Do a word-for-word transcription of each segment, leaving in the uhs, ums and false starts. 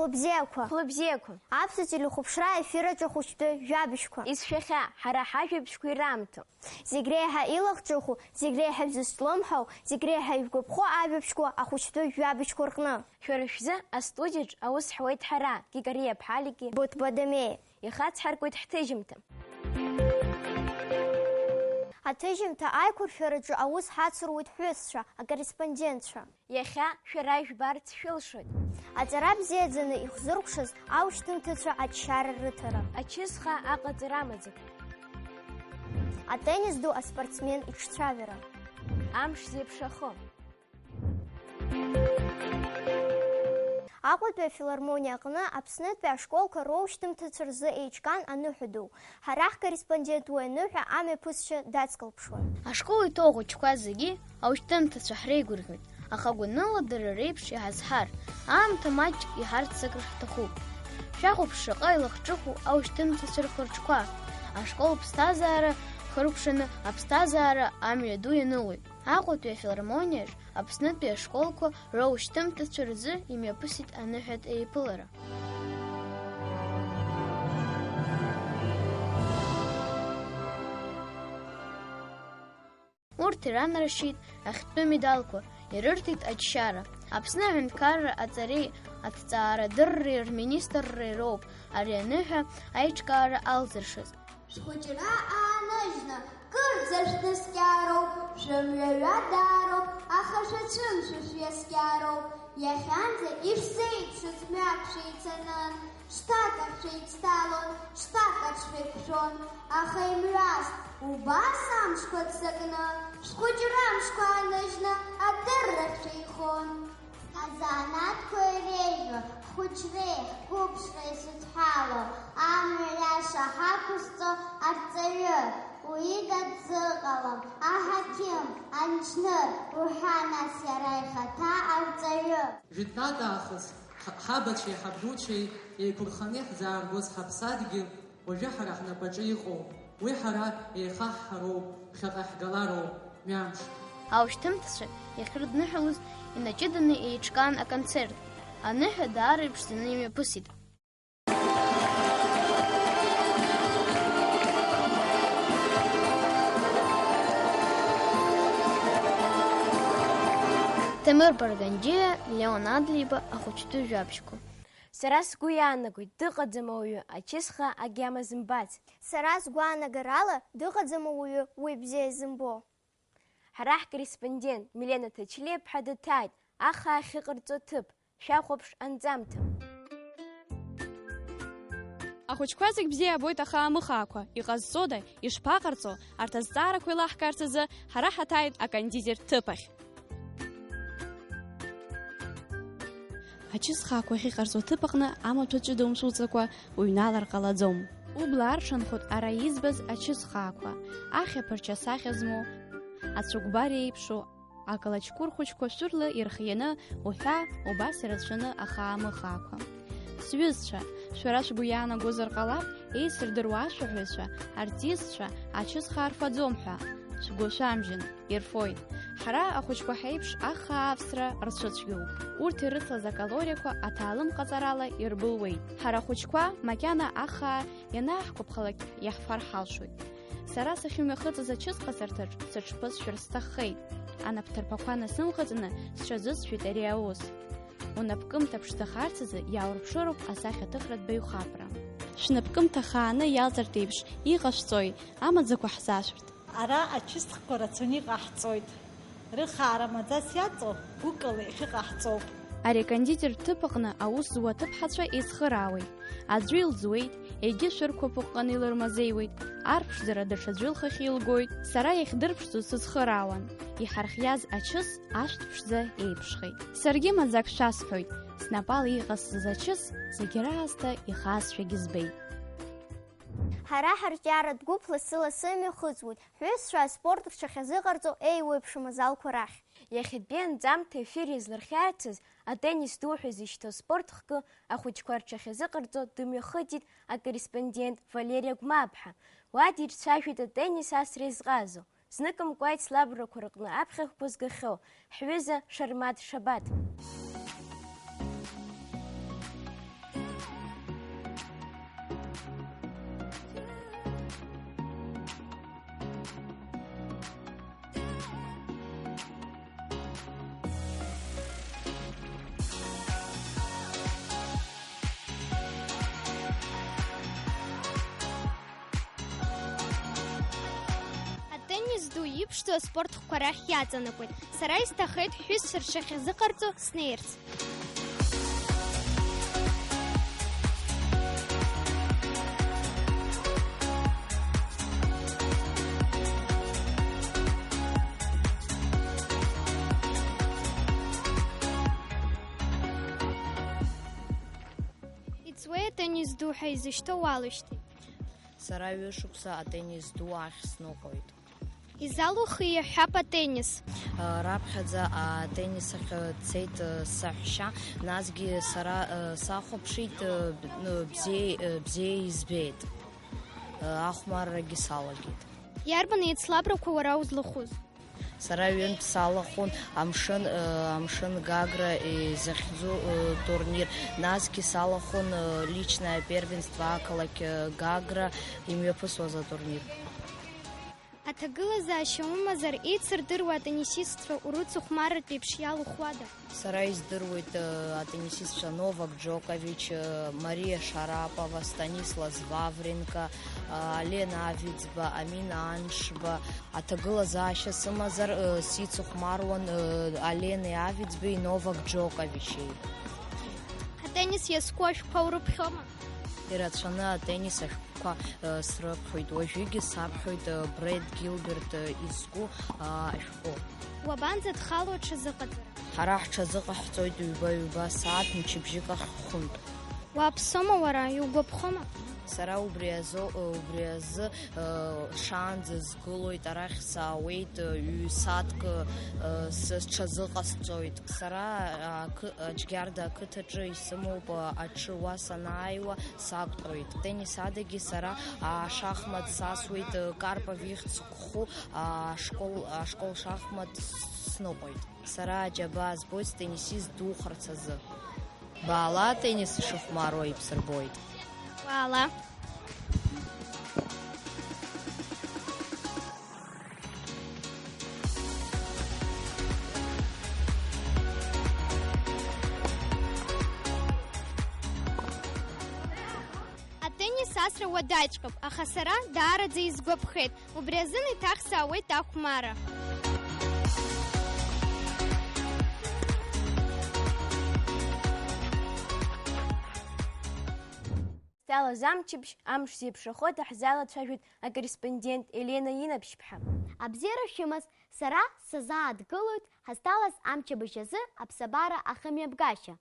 Хәлыбзиақәа. Хәлыбзиақәа. Аԥсуа телехәаԥшра аефир аҿы ахәыҷтәы жәабжьқәа. Изшәахьа, ҳара ҳажәабжьқәа ираамҭоу. Зегь реиҳа илахҿыху, зегь реиҳа изызҿлымҳау, зегь реиҳа ижәгәаԥхо ажәабжьқәа ахәыҷтәы жәабжьқәа рҟны. Шәара шәзы астудиаҿ аус ҳуеит ҳара, Гикариа Ԥҳалики, Боҭба Дамеи. Ихацҳаркуеит ҳҭыжьымҭа. Аҭыжьымҭа аиқәыршәараҿы аус ҳацыруеит ҳҩызцәа, акорреспондентцәа. Иахьа шәара ижәбарц шәылшоит. Аҵара бзиаӡаны ихзыркәшаз аушьҭымҭацәа аччара рыҭара. Ачысхаа аҟаҵара амаӡақәа. Атеннис ду аспортсмен иҿцәажәара. Амш зеиԥшрахо. Аҟәатәи афилармониа аҟны Аԥснытәи ашколқәа роушьҭымҭацәа рзы еиҿкаан аныҳәа ду. Ҳара ҳкорреспондент уи аныҳәа амҩаԥысшьа дацкылԥшуан. Ашкол иҭоу ахәыҷқәа зегьы аушьҭымҭацәа ҳреигәырӷьоит, аха гәаныла дара реиԥш иҳазҳар, аамҭа маҷк иҳарццакыр ҳҭахуп. Шәахәаԥш шаҟа илахҿыху аушьҭымҭацәа рхырҿқәа, ашкол ԥсҭазаара хыркәшаны аԥсҭазаара амҩаду ианылоит. Аҟәатәи афилармониаҿ Аԥснытәи ашколқәа роушьҭымҭацәа рзы имҩаԥысит аныҳәатә еиԥылара. Урҭ иранаршьеит ахьтәы медалқәа, ирырҭеит аччара. Аԥсны аҳәынҭқарра аҵареи аҭҵаарадырреи рминистрреи роуп ари аныҳәа аиҿкаара алзыршаз. Шәхәыҷра ааныжьны, кырӡа шәнаскьароуп, шәымҩа ҩадароуп, аха шәацәымшәо шәиаскьароуп. Иахьанӡа ишәзеиԥшыз мҩак шәеицанын, шҭак ахь шәеицҭалон, шҭак аҿ шәеиқәшәон, аха имҩаст, убас амшқәа ццакны, шәхәыҷра амшқәа ааныжьны, адыррахь шәеихон. Азанааҭқәа иреиӷьу ҳхәыҷреи ҳқәыԥшреи зыдҳәалоу, амҩа иаша ҳақәызҵо арҵаҩы, уигак зыҟалам, аҳақьым, анџьныр, уҳәа нас иара ихаҭа арҵаҩы. Жәытәнатә аахыс ҳа-, ҳабацәеи ҳабдуцәеи еиқәырханы иаҳзааргоз ҳаԥсадгьыл уажәы ҳара ҳнапаҿы иҟоуп. Уи ҳара еихаҳҳароуп, ԥхьаҟа ҳгалароуп, мҩамш. Аушьҭымҭацәа иахьрыдныҳәалоз инаҷыданы еиҿкаан аконцерт. Аныҳәа даара иԥшӡаны имҩаԥысит. Ҭемыр Барганџьиа, Леон Адлеиба, ахәыҷтәы жәабжьқәа. Сара сгәы иаанагоит, дыҟаӡам ауаҩы, ачысхаа агьама зымбац. Сара сгәаанагарала, дыҟаӡам ауаҩы уи бзиа изымбо. Ҳара ҳкорреспондент Милена Ҭачлиаԥҳа дыҭааит ахаа ахьыҟарҵо аҭыԥ, шәахәаԥш анҵамҭа. Ахәыҷқәа зегь бзиа абоит ахаамыхаақәа, иҟазҵода, ишԥаҟарҵо, арҭ азҵаарақәа еилаҳкаарц азы ҳара ҳаҭааит акондитер ҭыԥ ахь. Ачысхаақәа ахьыҟарҵо аҭыԥ аҟны амаҭәа ҷыда умцәуҵакәа уҩналар ҟалаӡом. Убла арҽанхоит ара избаз ачысхаақәа, ахьаԥарч асахьа змоу, ацәыкәбар еиԥшу, акалаҷкәыр хәыҷқәа шәырла ирхианы, уҳәа убас ирацәаны ахаамыхаақәа. Сҩызцәа, шәара шәгәы иаанагозар ҟалап, еисырдыруа ашәаҳәаҩцәа, артистцәа ачысхаа рфаӡом ҳәа. Шәгәы шәамжьын, ирфоит. Ҳара ахәыҷқәа ҳаиԥш ахаа авсра рцәыцәгьоуп. Урҭ ирыцлаз акалориақәа аҭаалым ҟаҵарала ирбылуеит. Ҳара ахәыҷқәа макьана ахаа ианааҳгәаԥхалак иаҳфар ҳалшоит. Сара сахьымҩахыҵыз ачысхасырҭаҿ сыҽԥысшәар сҭаххеит. Анапҭырԥақәа насымхыҵны сҽазысшәеит ари аус. Унапкымҭа ԥшӡахарц азы иааурԥшыроуп асахьаҭыхратә баҩхатәра. Шәнапкымҭа хааны иалҵыртә еиԥш, иҟашәҵои, амаӡақәа ҳзашәырт? Ара ачысхқәа рацәаны иҟаҳҵоит. Рыхаара маӡас иаҵоу гәыкала иахьыҟаҳҵоуп. Ари акондитер ҭыԥ аҟны аус зуа аҭыԥҳацәа еицхыраауеит. Аӡәы илӡуеит, егьи шәырқәа ԥыҟҟаны илырмазеиуеит, арԥшӡара даҽаӡәы лхахьы илгоит. Сара иахьдырԥшӡо сыцхыраауан. Иҳархиаз ачыс ашәҭ ԥшӡа еиԥшхеит. Саргьы маӡак шәасҳәоит, снапала иҟасҵаз ачыс зегь раасҭа ихазшәагьы збеит. Ҳара ҳарҿиаратә гәыԥ лассы-лассы имҩахыҵуеит ҳҩызцәа аспорт рҽахьазыҟарҵо еиуеиԥшым азалқәа рахь. Иахьатәи анҵамҭа ефир иазлырхиарцаз, атеннис ду ҳәа изышьҭоу спорт хкы ахәыҷқәа рҽахьазыҟарҵо дымҩахыҵит акорреспондент Валери Агәмааԥҳа. Уа дирцәажәеит атеннис асра изҟазо, зныкымкәа аицлабрақәа рҟны аԥхьахәқәа згахьоу ҳҩыза Шармаҭ Шабаҭ. Аспорт хкқәа рахь иаҵанакуеит. Сара исҭахеит ҳәызцәа рҽахьазыҟарҵо снеирц. Иҵуеи атеннис ду ҳәа изышьҭоу уалышьҭит? Сара ҩышықәса атеннис ду ахь сныҟәоит. Изалухи иаҳҳәап атеннис? Раԥхьаӡа атеннис ахь дцеит саҳәшьа, насгьы сара сахәаԥшит, бзиа, бзиа избеит, ахәмаррагьы салагеит. Иарбан еицлабрақәа уара узлахәыз? Сара ҩынтә салахәын амшын, э, амшын Гагра изахьӡу, э, турнир, насгьы салахәын, э, личное первенство ақалақь, э, Гагра имҩаԥысуаз атурнир. Аҭагылазаашьа умазар, еицырдыруа атеннисистцәа урыцыхәмарратә еиԥш иалухуада? Сара издыруеит, э, атеннисистцәа Новак Џокович, э, Мариа Шарапова, Станислас Вавренко, э, Алена Авиӡба, Амина Аншба. Аҭагылазаашьа сымазар, э, сицыхәмаруан, э, Аленеи Авиӡбеи Новак Џоковичи. Атеннис иазку ашәҟәқәа урыԥхьома? Ирацәаны атеннис ашәҟәқәа, э, срыԥхьоит. Уажәыгьы саԥхьоит, э, Брэд Гилберт, э, изку, э, ашәҟәы. Уабанӡа дхало аҽазыҟаҵара? Ҳара ҳҽазыҟаҳҵоит ҩба-ҩба сааҭ мчыбжьык ахь хәынтә. Уааԥсома уара, иугәаԥхома? Сара убри азо-, убри азы, э, шаанӡа сгылоит, арахь саауеит, э, ҩ-сааҭк, э, с-, сҽазыҟасҵоит. Сара ақы-, Аџьгьарда ақыҭаҿы исымоуп, э, аҽы, уа санааиуа сақәтәоит. Теннис адагьы сара ашахмат сасуеит, э, Карпов ихьӡ зқәху, а, ашкол, ашкол шахмат с-, сныҟәоит. Сара аџьабаа збоит стеннисист духарц азы. Баала, атеннис шыхәмаруа ибсырбоит. Уаала. Атеннис асра уадаҩҵәҟьоуп, аха сара даараӡа исгәаԥхеит. Убри азын еиҭах саауеит ахәмарра. Стәала замчыбжь амш зеиԥшрахо даҳзалацәажәеит акорреспондент Елена Инаԥшьԥҳа. Абзиара шәымаз, сара сазааҭгылоит ҳазҭалаз амчыбжь азы аԥсабара ахымҩаԥгашьа.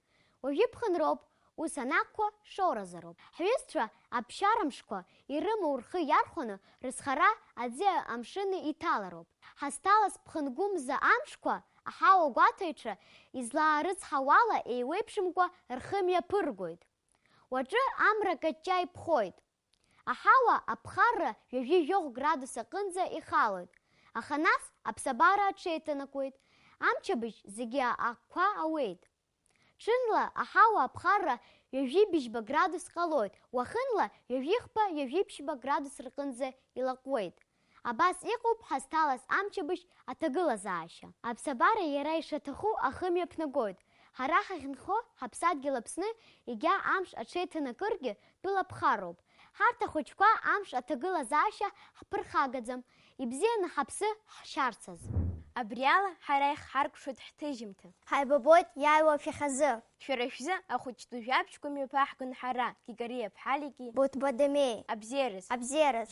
Уажәы ԥхынроуп, ус анакәха, шоуразароуп. Ҳҩызцәа аԥсшьара мшқәа ирымоу рхы иархәаны, рызхара аӡи амшыни иҭалароуп. Ҳазҭалаз ԥхынгәымза амшқәа, аҳауа гәаҭаҩцәа излаарыцҳауала, еиуеиԥшымкәа рхы мҩаԥыргоит. Уаҵәы амра каҷҷа иԥхоит. Аҳауа аԥхарра ҩажәи жәохә градус аҟынӡа ихалоит, аха нас аԥсабара аҽеиҭанакуеит, амчыбжь зегьы агәқәа ауеит. Ҽынла аҳауа аԥхарра ҩажәи быжьба градус ҟалоит, уахынла ҩажәи хԥа, ҩажәи ԥшьба градус рҟынӡа илаҟәуеит. Абас иҟоуп ҳазҭалаз амчыбжь аҭагылазаашьа. Аԥсабара иара ишаҭаху ахы мҩаԥнагоит. Ҳара ҳахьынхо ҳаԥсадгьыл Аԥсны егьа амш аҽеиҭанакыргьы тәыла ԥхарроуп. Ҳарҭ ахәыҷқәа амш аҭагылазаашьа ҳԥырхагаӡам, ибзианы ҳаԥсы ҳшьарцаз. Абри ала ҳара иҳхаркәшоит ҳҭыжьымҭа. Ҳаибабоит иааиуа ашәахьазы. Шәара шәзы ахәыҷтәы жәабжьқәа мҩаԥаҳгон ҳара, Гикариа Ԥҳалики, Буҭбадамеи. Абзиараз. Абзиараз.